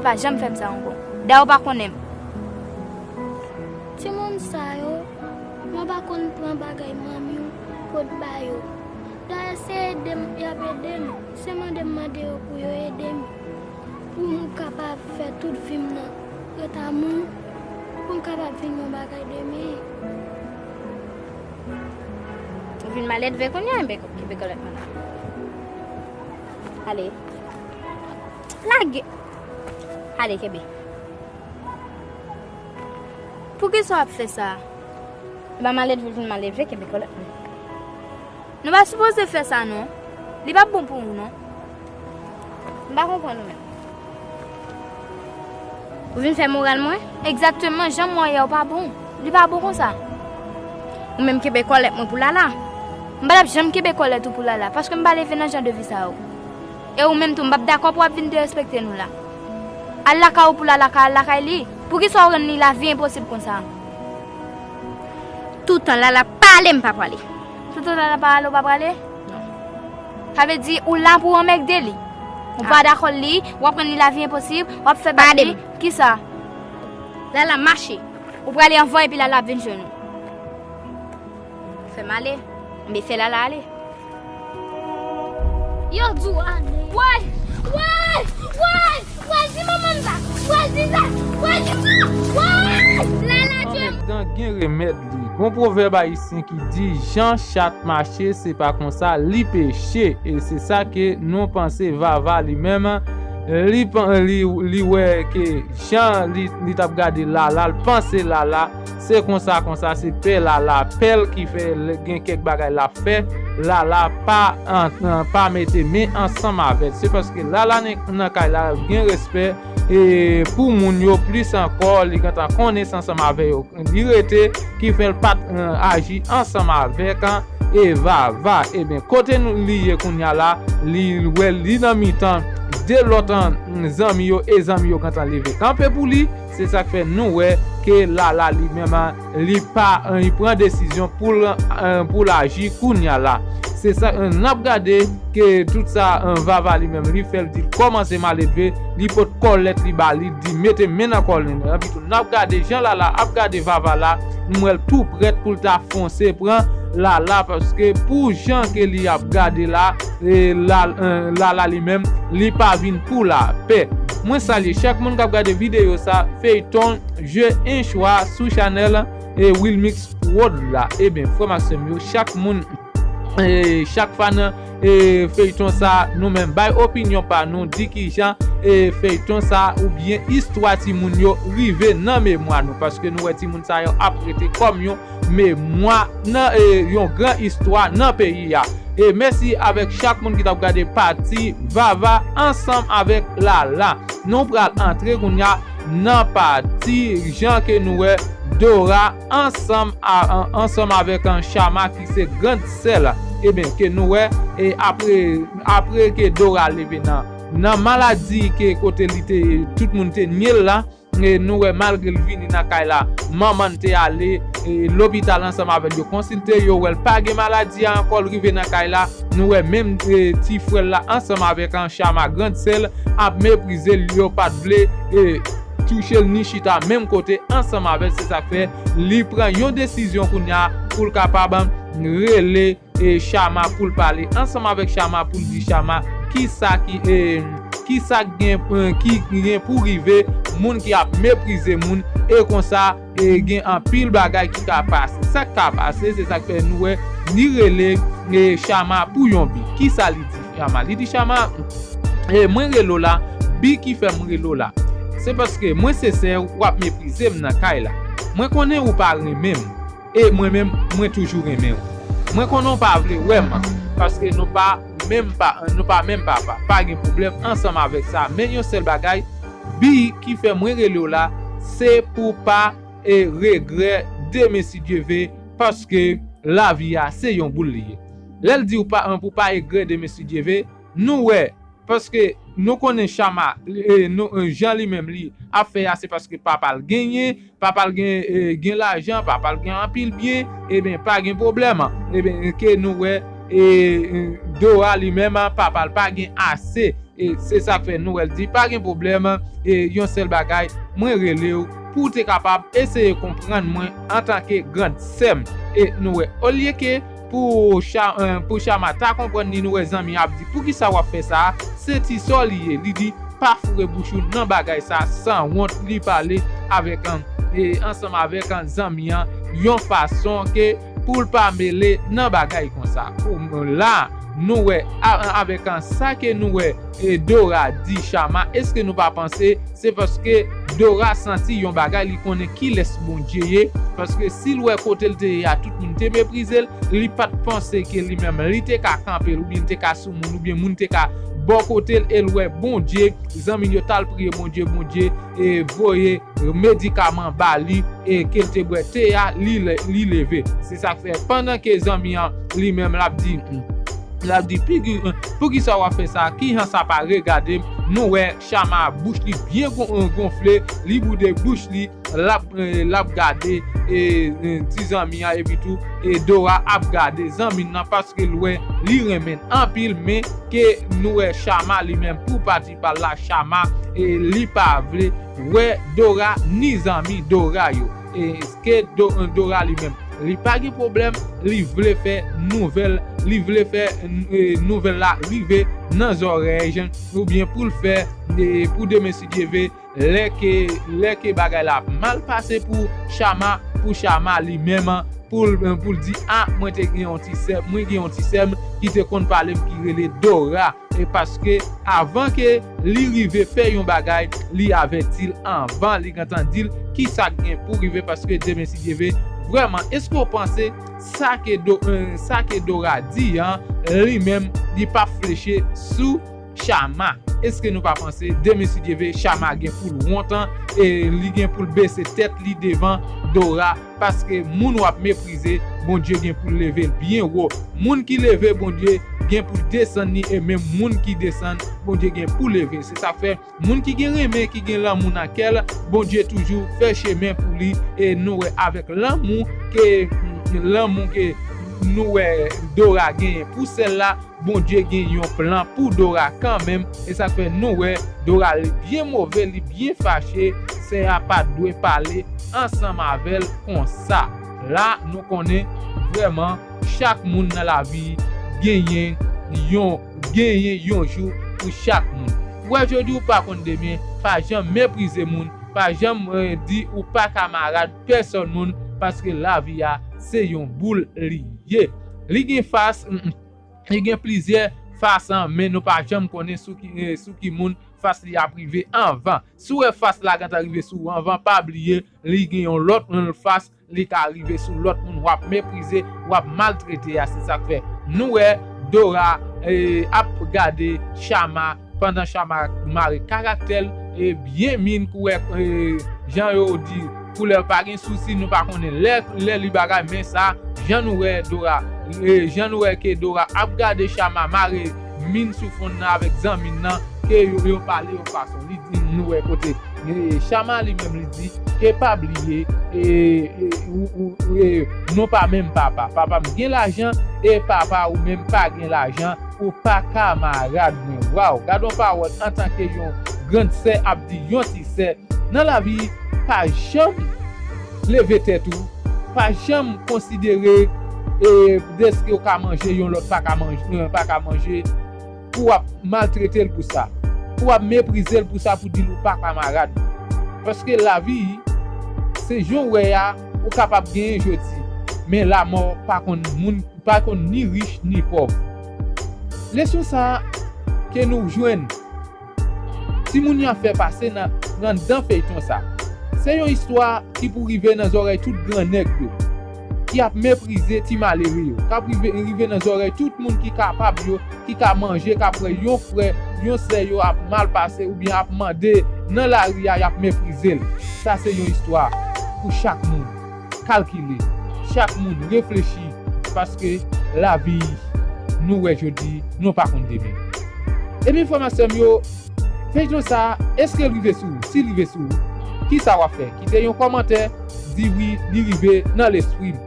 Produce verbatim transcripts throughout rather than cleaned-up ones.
Pa janm fè m sa ankò. Dayè ou pa konnen m. Timoun sa yo, mwen pa konn pran bagay manmi w pot ba yo. Dayè se ede m y ap ede m. Se mande m mande yo pou yo ede m. Pou m kapab fè tout vi m nan ret amou, pou m kapab vin yon bagay demen. Ou vin maledve kounye a, enben kenbe kòlèt mwen la. Ale. Lage. Ale, kenbe. Poukisa w ap fè sa? E pa maledve vin maledve, kenbe kòlèt mwen. Nou pa sipoze fè sa non. Li p ap bon pou ou non. M pa konprann ou menm. Ou vin fè moral mwen? Egzakteman, jan m wè w yè ou pa bon. Li pa bon konsa. Ou menm kenbe kòlèt mwen pou Lala. M pa t ap janm kenbe kòlèt ou pou Lala, paske m pa leve nan jan de vi sa yo. E ou menm tou, m p ap dakò pou w ap vin derespekte nou la. Al lakay ou pou Lala ka al lakay li. Poukisa w rann li lavi enposib konsa? Toutan Lala pa ale, m pa prale. Toutan Lala pa ale, ou pa prale? Non. Sa vle di ou la pou w anmègde li. Ou pa dakò li, w ap rann li lavi enposib, w ap fè bak li. Kisa? Lala mache. Ou prale anvan epi Lala ap vin jwenn ou. Fè m ale. Enben fè Lala ale. Yo di w ale. Woy! Woy! Woy! Woy! Di manman m sa! Woy! Di sa! Woy! Di sa! Woy! Lala tye m! Anmègdan gen remèd li. Gon pwovèb ayisyen ki di, jan chat mache, se pa konsa li peche. E se sa ke nou panse Vava li menm, li, li, li wè ke jan li, li t ap gade Lala, l panse Lala, se konsa, konsa, se pè Lala, pè l ki fè l gen kèk bagay l ap fè, Lala pa, an, an, pa mete men ansanm avè l. Se paske Lala nan, nan kay la gen respè, e, pou moun yo plis ankò, li gentan konnen ansanm avè yo. Li rete ki fè l pa t, eh, aji ansanm avèk, eh, Vava. Ebyen, kote nou, li ye kounye a la, li wè li nan mitan de lòt, eh, zanmi yo, e zanmi yo gentan leve kanpe pou li. Se sa k fè nou wè ke Lala li menm, eh, li pa, eh, li pran desizyon pou l, eh, pou l aji kounye a la. Se sa, eh, n ap gade ke tout sa, eh, Vava li menm li fè, l di l kòmanse maledve, li pot kòlèt li ba li, di mete men nan kòlèt li. Epi tou, n ap gade jan Lala ap gade Vava la, m wè l tou prèt pou l ta fonse pran Lala, paske pou jan ke li ap gade la, e la, eh, Lala li menm, li pa vin pou lapè. Mwen salye chak moun k ap gade videyo sa, feyton Je un choix sou chanèl, e, Wilmix Prod la. Ebyen, frè m ak sè m yo, chak moun, e, chak fan, e, feyton sa, nou menm bay opinyon pa nou, di kijan, e, feyton sa oubyen istwa timoun yo rive nan memwa nou, paske nou wè timoun sa yo ap rete kòm yon memwa nan, e, yon gran istwa nan peyi a. E mèsi avèk chak moun ki t ap gade pati Vava ansanm avèk Lala. Nou pral antre kounye a nan pati jan ke nou wè Dora ansanm a, an, ansanm avèk, an, Chama ki se grann sè l. Ebyen, ke nou wè, e apre, apre ke Dora leve nan, nan maladi ke kote li te, tout moun te nye l la, e nou wè malgre l vini nan kay la, manman l te ale, e lopital ansanm avè l, yo konsilte, yo wè l pa gen maladi a ankò, l rive nan kay la, nou wè menm, e, ti frè l la ansanm avèk, an, Chama grann sè l ap meprize l, yo pa t vle, e, touche l ni chita menm kote ansanm avè l, se sa k fè li pran yon desizyon kounye a pou l kapab rele, e, Chama pou l pale ansanm avèk Chama pou l di Chama kisa ki, e, kisa k gen, e, ki gen pou rive moun ki ap meprize moun, e konsa, e, gen anpil bagay ki ka pase. Sa k ka pase, se sa k fè nou wè li rele, e, Chama pou yon bi. Kisa li di Chama? Li di Chama, e, mwen rele w la, bi ki fè m rele w la, se paske mwen se sè w, w ap meprize m nan kay la. Mwen konnen ou pa renmen m. E mwen menm, mwen toujou renmen w. Mwen konnen w pa vle wè m, paske nou pa menm pa, nou pa menm papa. Pa gen pwoblèm ansanm avèk sa. Men yon sèl bagay, bi ki fè mwen rele w la, se pou w pa, e, regrè demen si Dye ve, paske lavi a se yon boul li ye. Lè l di w pa, pou w pa regrè demen si Dye ve, nou wè, paske nou konnen Chama, e, nou, e, jan li menm li ap fè a, se paske papa l genyen, papa l gen, e, gen lajan, papa l gen anpil byen, ebyen, pa gen pwoblèm. Ebyen, ke nou wè, e, e, Dora li menm, papa l pa gen ase. E se sa k fè nou wè l di, "Pa gen pwoblèm, e yon sèl bagay, mwen rele w pou w te kapab eseye konprann mwen antanke grann sè m." E nou wè, olye ke pou Cha-, eh, pou Chama ta konprann li, nou wè zanmi an ap di, "Poukisa w ap fè sa a? Se ti sò li ye." Li di, "Pa foure bouch ou nan bagay sa a." Sanwont, li pale avèk, eh, e ansanm avèk, eh, zanmi an yon fason ke pou l pa mele nan bagay konsa. Pou la, nou wè, a-, avèk, eh, sa ke nou wè, e Dora di Chama, èske nou pa panse se paske Dora santi yon bagay, li konnen kilès Bondye ye? Paske si l wè kote l te ye a, tout moun te meprize l, li pa t panse ke li menm, li te ka kanpe l, oubyen li te ka sou moun, oubyen moun te ka bò kote l, e l wè Bondye, zanmi l yo t al priye Bondye, Bondye, e voye medikaman ba li, e ke l te bwè te a, li le-, li leve. Se sa k fè, pandan ke zanmi an, li menm, l ap di, l ap di, "Figi, poukisa w ap fè sa? Kijan sa pa regade m?" Nou wè Chama bouch li byen gon-, gonfle, li boude bouch li, l ap, eh, l ap gade, e, e, ti zanmi an, epi tou, e Dora ap gade zanmi l nan, paske l wè li renmen l anpil, men ke nou wè Chama li menm pou pati pa l la, Chama, e li pa vle wè Dora ni zanmi Dora yo. E ke Do-, Dora li menm, li pa gen pwoblèm, li vle fè nouvèl, li vle fè, e, nouvèl la rive nan zòrèy, oubyen pou l fè, e, pou demen si Dye vle, lè ke, lè ke bagay la ap mal pase pou Chama, pou Chama li menm, pou l, pou l di, "A, mwen te gen yon ti sè, mwen gen yon ti sè m ki te konn pale m ki rele Dora." E paske avan ke li rive fè yon bagay, li avèti l anvan, li gentan di l kisa k gen pou rive, paske demen si Dye vle, vrèman, èske w panse sa ke Do-, eh, sa ke Dora di an, li menm, li pa fleche sou Chama? Èske nou pa panse demen si Dye vle, Chama gen pou l wont an, e li gen pou l bese tèt li devan Dora, paske moun w ap meprize, Bondye gen pou l leve l byen wo. Moun ki leve, Bondye gen pou l desann li, e menm moun ki desann, Bondye gen pou leve. Se sa k fè, moun ki gen renmen, ki gen lanmou nan kè l, Bondye toujou fè chemen pou li, e nou wè avèk lanmou ke, lanmou ke nou wè Dora genyen pou sè l la, Bondye gen yon plan pou Dora kanmenm, e sa k fè nou wè Dora li byen move, li byen fache, sè a pa t dwe pale ansanm avè l konsa. La, nou konnen vrèman chak moun nan lavi genyen yon, genyen yon jou pou chak moun. Ou wè jodi ou pa konn demen, pa janm meprize moun, pa janm, eh, di ou pa kamarad pèsòn moun, paske lavi a se yon boul li ye. Li gen fas, mm, mm, li gen plizyè fas, men nou pa janm konnen sou ki, eh, sou ki moun fas li ap rive anvan. Si w wè fas la gentan rive sou ou anvan, pa bliye, li gen yon lòt, yon lòt fas, li ka rive sou lòt moun w ap meprize, w ap maltrete a. Se sa k fè nou wè Dora, eh, ap gade Chama, pandan Chama mare karaktè l, e byen min koulè, eh, jan yo di, koulè pa gen sousi, nou pa konnen lè, lè li bagay, men sa, jan nou wè Dora, eh, jan nou wè ke Dora ap gade Chama mare min sou fon nan avèk zanmi l nan, ke yo, yo pale yon fason. Li di, nou wè kote, eh, Chama li menm li di, ke pa bliye, eh, eh, ou, ou, eh, nou pa menm papa. Papa m gen lajan, e papa ou menm pa gen lajan, ou pa kamarad mwen. Waw, gad yon pawòl antanke yon grann sè ap di yon ti sè. Nan lavi, pa janm leve tèt ou, pa janm konsidere, e, dèske w ka manje, yon lòt pa ka manje, pa ka manje, pou w ap maltrete l pou sa, pou w ap meprize l pou sa, pou di l ou pa kamarad. Paske lavi, se jan w wè a, ou kapab genyen jodi, men lamò pa konn moun, pa konn ni rich ni pòv. Leson sa a ke nou jwenn timoun yo ap fè pase nan, nan anndan feyton sa. Se yon istwa ki pou rive nan zòrèy tout gran nèg yo, ki ap meprize ti malere yo, k ap rive, rive nan zòrèy tout moun ki kapab yo, ki ka manje, k ap wè yon frè, yon sè yo ap mal pase oubyen ap mande nan lari a, y ap meprize l. Sa se yon istwa pou chak moun kalkile, chak moun reflechi, paske lavi nou wè jodi, nou pa konn demen. Ebyen, frè m ak sè m yo, feyton sa, èske l rive sou ou? Si l rive sou ou, kisa w ap fè? Kite yon kòmantè, di wi, li rive nan lespri m.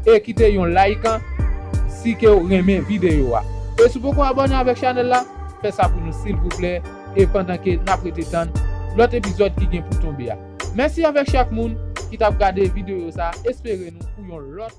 E kite yon like si ke w renmen videyo a. E si w poko abòne avèk chanèl la, fè sa pou nou silvouplè, e pandan ke n ap rete tann lòt epizòd ki gen pou tonbe a. Mèsi avèk chak moun ki t ap gade videyo sa, espere nou pou yon lòt